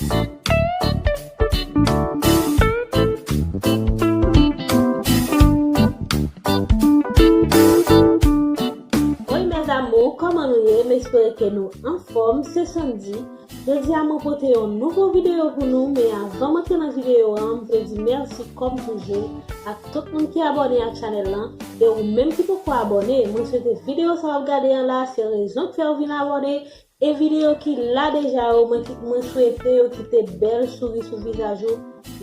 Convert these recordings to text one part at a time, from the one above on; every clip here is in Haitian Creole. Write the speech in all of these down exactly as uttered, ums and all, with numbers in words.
Oi, mes amours, kòman nou ye? M espere ke nou anfòm. Se Sandy. Jodi a, mwen pote yon nouvo videyo pou nou, men avan m antre nan videyo a, m vle di mèsi, kòm toujou, ak tout moun ki abòne ak chanèl lan. E ou menm ki poko abòne, mwen swete videyo sa w ap gade an la, se rezon k fè w vin abòne. E videyo ki la deja yo, mwen, ki- mwen swete yo kite bèl souri sou vizaj ou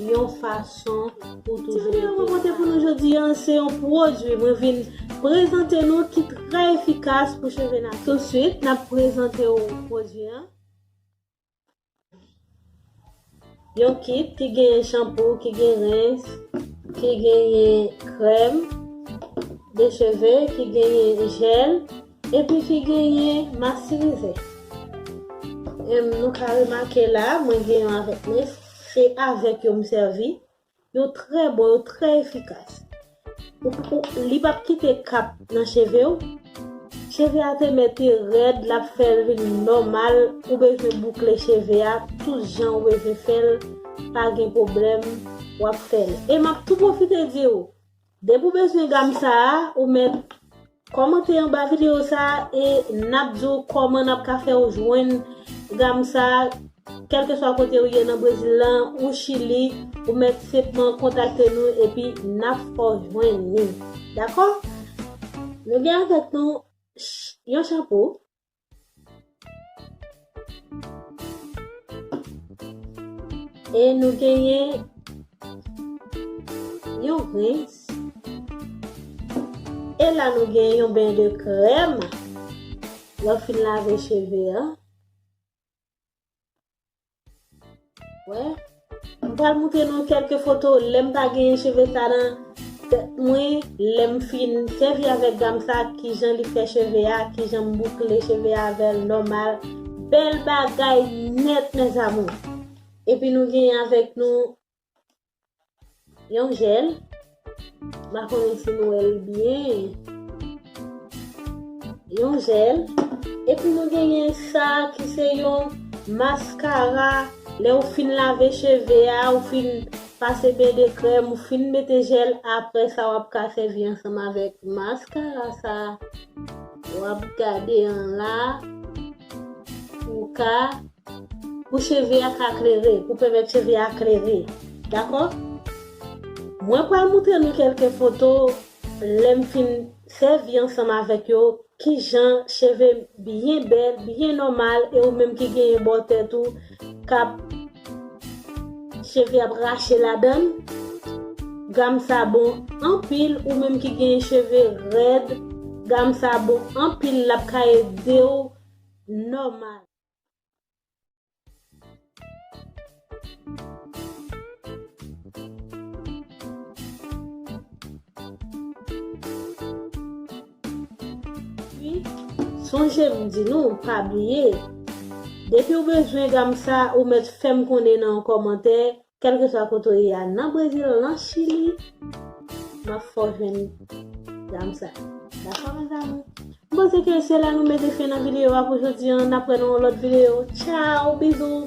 yon fason pou toujou. Ti videyo mwen pote pou nou jodi a, se yon pwodui mwen vin prezante nou ki trè efikas pou cheve natirèl. Touswit, n ap prezante w pwodui an. Yon kit ki genyen chanpou, ki gen rens, ki genyen krèm de cheve, ki genyen jèl, epi ki genyen mastirize. Em, nou ka remake la, mwen gen yon avèk mwen, se avèk yo m sèvi. Yo trè bon, yo trè efikas. Ou, ou, li p ap kite kap nan cheve w. Cheve a te mèt te rèd, l ap fè l vin nòmal. Ou bezwen boukle cheve a, tout jan ou bezwen fè l, pa gen pwoblèm, w ap fè l. E m ap tou pwofite di w, depi w bezwen gam sa a, ou mèt kòmante anba videyo sa a e n ap di w kòman n ap ka fè w jwenn gam sa a, kèlkeswa kote w ye nan Brezil lan, ou Chili, ou mèt senpman kontakte nou epi n ap fè w jwenn li. Dakò? Nou gen avèk nou ch- yon chanpou. E nou genyen yon rens. E la nou genyen yon ben de krèm. Lè w fin lave cheve a. Wè. M pral montre nou kèlke foto lè m pa genyen cheve sa nan tèt mwen, lè m fin sèvi avèk gam sa, kijan li fè cheve a, kijan m boukle cheve a avè l nòmal. Bèl bagay nèt, mes amours. Epi nou genyen avèk nou yon jèl. M pa konnen si nou wè l byen. Yon jèl. Epi nou genyen sa ki se yon maskara. Lè w fin lave cheve a, ou fin pase ben de krèm, ou fin mete jèl, apre sa w ap ka sèvi ansanm avèk maskara sa. W ap gade an la, ou ka pou cheve a ka klere, pou pèmèt cheve a klere. Dakò? Mwen pral montre nou kèlke foto lè m fin sèvi ansanm avèk yo, kijan cheve byen bèl, byen nòmal, e ou menm ki genyen bò tèt ou k ap cheve ap rache ladan l. Gam sa bon anpil, ou menm ki genyen cheve rèd, gam sa bon anpil, l ap ka ede w nòmal. Wi, sonje m di nou, pa bliye, depi w bezwen gam sa, ou mèt fè m konnen nan yon kòmantè, kèlkeswa kote w ye a, nan Brezil, nan Chili, m ap fè w jwenn gam sa. Dakò, mes amours? M panse ke se la nou mete fen nan videyo a pou jodi a. N ap wè nan yon lòt videyo. Tchao, bizou.